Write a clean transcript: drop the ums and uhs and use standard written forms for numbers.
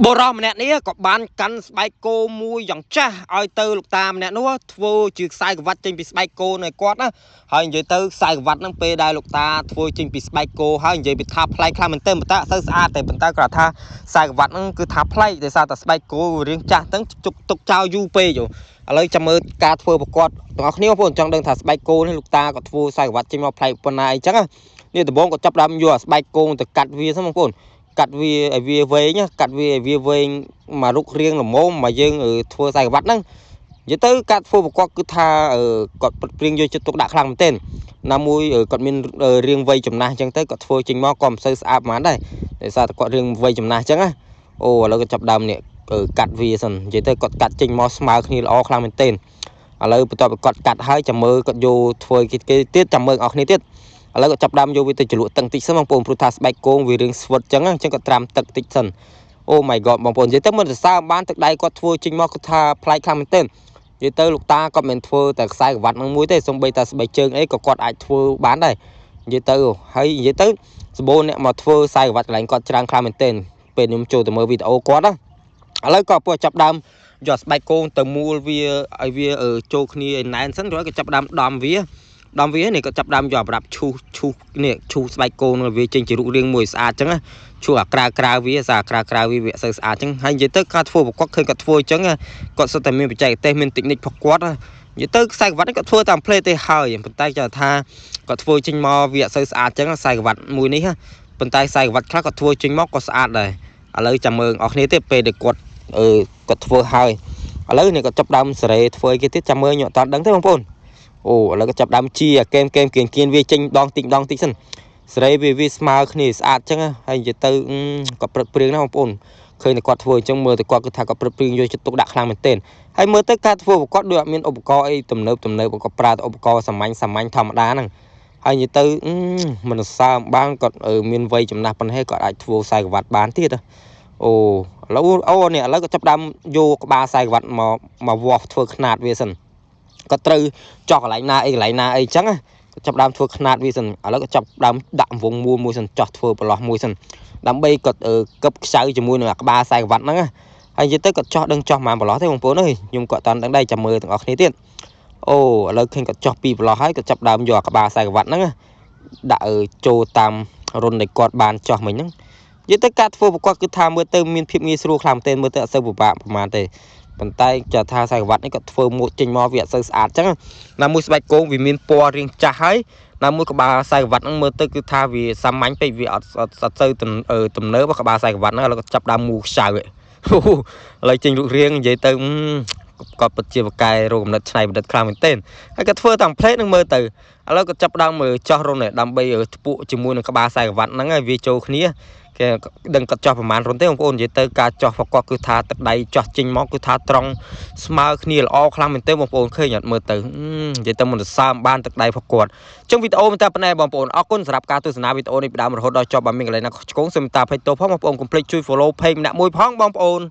បុរសម្នាក់នេះក៏បានកាន់ស្បែកគោមួយយ៉ាងចាស់ឲ្យទៅលោកតាម្នាក់នោះធ្វើជាខ្សែក្រវ៉ាត់ចេញពីស្បែកគោនៅគាត់ណាហើយនិយាយទៅខ្សែក្រវ៉ាត់ហ្នឹងពេលដែលលោកតាធ្វើចេញពីស្បែកគោហើយនិយាយពីថាប្លែកខ្លាំងមែនទែនប៉ុន្តែអត់សូវស្អាតទេប៉ុន្តែគាត់ថាខ្សែក្រវ៉ាត់ហ្នឹងគឺថាប្លែកដោយសារតែស្បែកគោរាងចាស់ហ្នឹងជុកទុកចោលយូរពេកឥឡូវចាំមើលការធ្វើប្រកបទាំងអស់គ្នាបងប្អូនចង់ដឹងថាស្បែកគោនេះលោកតាក៏ធ្វើខ្សែក្រវ៉ាត់ចេញមកប្លែកប៉ុណ្ណាអីចឹងនេះដំបូងក៏ចាប់ដើមយកអាស្បែកគោទៅកាត់វាសិនបងប្អូន កាត់វាឲ្យវាវែងកាត់វាឲ្យវាវែងមករុករៀងល្មមមកយើងធ្វើខ្សែក្រវ៉ាត់ហ្នឹងនិយាយទៅកាត់ធ្វើប្រកបគឺថាគាត់ប្រឹកព្រៀងយកចិត្តទុកដាក់ខ្លាំងមែនទែនណាមួយគាត់មានរៀងវ័យចំណាស់អញ្ចឹងទៅគាត់ធ្វើចេញមកក៏មិនសូវស្អាតហ្មងដែរដោយសារតែគាត់រៀងវ័យចំណាស់អញ្ចឹងណាអូឥឡូវគាត់ចាប់ដើមនេះកាត់វាសិននិយាយទៅគាត់កាត់ចេញមកស្មើគ្នាល្អខ្លាំងមែនទែនឥឡូវបន្ទាប់ពីគាត់កាត់ហើយចាំមើលគាត់យកធ្វើគេទៀតចាំមើលអស់គ្នាទៀត ឥឡូវគាត់ចាប់ដើមយកវាទៅជ្រលក់ទឹកតិចសិនបងប្អូនព្រោះថាស្បែកគោវារឿងស្វិតចឹងអញ្ចឹងគាត់ត្រាំទឹកតិចសិនអូ my god បងប្អូននិយាយទៅមិនសរសើរបានទឹកដៃគាត់ធ្វើចេញមកគាត់ថាប្លែកខ្លាំងមែនទែននិយាយទៅលោកតាគាត់មិនធ្វើតែខ្សែក្រវ៉ាត់នឹងមួយទេសូម្បីតែស្បែកជើងអីក៏គាត់អាចធ្វើបានដែរនិយាយទៅហើយនិយាយទៅសម្បូរអ្នកមកធ្វើខ្សែក្រវ៉ាត់កន្លែងគាត់ច្រើនខ្លាំងមែនទែនពេលខ្ញុំចូលទៅមើលវីដេអូគាត់ណាឥឡូវក៏ពួកចាប់ដើមយកស្បែកគោទៅមូលវាឲ្យវាចូលគ្នាឲ្យណែនសិនរួចក៏ចាប់ដើមដំវា ដំវានេះក៏ចាប់ដើមយកប្រដាប់ឈូសឈូសនេះឈូសស្បែកគោនឹងវាចេញជារូបរាងមួយស្អាតចឹងណាឈូសអាក្រៅក្រៅវាសារក្រៅក្រៅវាវាសូវស្អាតចឹងហើយនិយាយទៅការធ្វើប្រកបឃើញគាត់ធ្វើចឹងគាត់សុទ្ធតែមានបច្ចេកទេសមានតិចនិចរបស់គាត់និយាយទៅខ្សែក្រវ៉ាត់នេះគាត់ធ្វើតាមផ្លេទេហើយប៉ុន្តែចង់ថាគាត់ធ្វើចេញមកវាអត់សូវស្អាតចឹងខ្សែក្រវ៉ាត់មួយនេះប៉ុន្តែខ្សែក្រវ៉ាត់ខ្លះគាត់ធ្វើចេញមកក៏ស្អាតដែរឥឡូវចាំមើលអស់គ្នាទៀតពេលដែលគាត់គាត់ធ្វើហើយឥឡូវនេះគាត់ចាប់ដើមសេរីធ្វើគេទៀតចាំមើលខ្ញុំអត់តាន់ដឹងទេបងប្អូន អូឥឡូវក៏ចាប់ដើមជាកែមកែមគៀនគៀនវាចេញដងតិចដងតិចសិនសេរីវាវាស្មើគ្នាស្អាតចឹងហើយនិយាយទៅគាត់ព្រឹកព្រៀងណាបងប្អូនឃើញតែគាត់ធ្វើអញ្ចឹងមើលតែគាត់គឺថាគាត់ព្រឹកព្រៀងយកចិត្តទុកដាក់ខ្លាំងមែនទែនហើយមើលទៅការធ្វើរបស់គាត់ដូចអត់មានឧបករណ៍អីទំនើបទំនើបគាត់ប្រើតែឧបករណ៍សាមញ្ញសាមញ្ញធម្មតាហ្នឹងហើយនិយាយទៅមិនសើបានគាត់មានវ័យចំណាស់ប៉ុណ្ណេះគាត់អាចធ្វើខ្សែក្រវ៉ាត់បានទៀតអូឥឡូវអូនេះឥឡូវគាត់ចាប់ដើមយកក្បាលខ្សែក្រវ៉ាត់មកមកវាស់ធ្វើខ្នាតវាសិនគាត់ត្រូវចោះកន្លែងណាអីកន្លែងណាអីចឹងគាត់ចាប់ដើមធ្វើខ្នាតវាសិនឥឡូវគាត់ចាប់ដើមដាក់វងមួលមួយសិនចោះធ្វើប្រឡោះមួយសិនដើម្បីគាត់កឹបខ្ចៅជាមួយនឹងអាក្បាលខ្សែក្រវ៉ាត់ហ្នឹងហើយនិយាយទៅគាត់ចោះដឹងចោះប៉ុន្មានប្រឡោះទេបងប្អូនអើយខ្ញុំក៏អត់តាន់ដឹងដែរចាំមើលទាំងអស់គ្នាទៀតអូឥឡូវឃើញគាត់ចោះពីរប្រឡោះហើយគាត់ចាប់ដើមយកអាក្បាលខ្សែក្រវ៉ាត់ហ្នឹងដាក់ចូលតាមរុនដែលគាត់បានចោះមិញហ្នឹងនិយាយទៅការធ្វើប្រកបគឺថាមើលទៅមានភាពងាយស្រួលខ្លាំងមែនទែនមើលទៅអត់សូវពិបាកប្រហែលទេប៉ុន្តែចថាខ្សែក្រវ៉ាត់នេះគាត់ធ្វើម៉ូតចេញមកវាអត់សូវស្អាតចឹងណាមួយស្បែកគោវាមានពណ៌រាងចាស់ហើយណាមួយក្បាលខ្សែក្រវ៉ាត់ហ្នឹងមើលទៅគឺថាវាសាមញ្ញពេកវាអត់អត់សូវទំនើបក្បាលខ្សែក្រវ៉ាត់ហ្នឹងឥឡូវគាត់ចាប់ដើមមូខ្ចៅឥឡូវចេញរូបរាងនិយាយទៅគាត់ពិតជាបកែរោគកំណត់ច្នៃប្រឌិតខ្លាំងមែនទែនហើយគាត់ធ្វើតាមផ្លេតនឹងមើលទៅឥឡូវគាត់ចាប់ដើមមើលចោះរុនដើម្បីថ្ពួកជាមួយនឹងក្បាលខ្សែក្រវ៉ាត់ហ្នឹងឲ្យវាចូលគ្នាគេដឹងគាត់ចោះប្រហែលរុនទេបងប្អូននិយាយទៅការចោះប្រកបគឺថាទឹកដៃចោះចេញមកគឺថាត្រង់ស្មើគ្នាល្អខ្លាំងមែនទែនបងប្អូនឃើញអត់មើលទៅនិយាយទៅមិនសើមបានទឹកដៃប្រកបអញ្ចឹងវីដេអូមិនតែប៉ុណ្ណេះបងប្អូនអរគុណសម្រាប់ការទស្សនាវីដេអូនេះពីដើមរហូតដល់ចប់បើមានកន្លែងណាខុសឆ្គងសូមតាភ័យទោសផងបងប្អូនកុំភ្លេចជួយ follow page ម្នាក់មួយផងបងប្អូន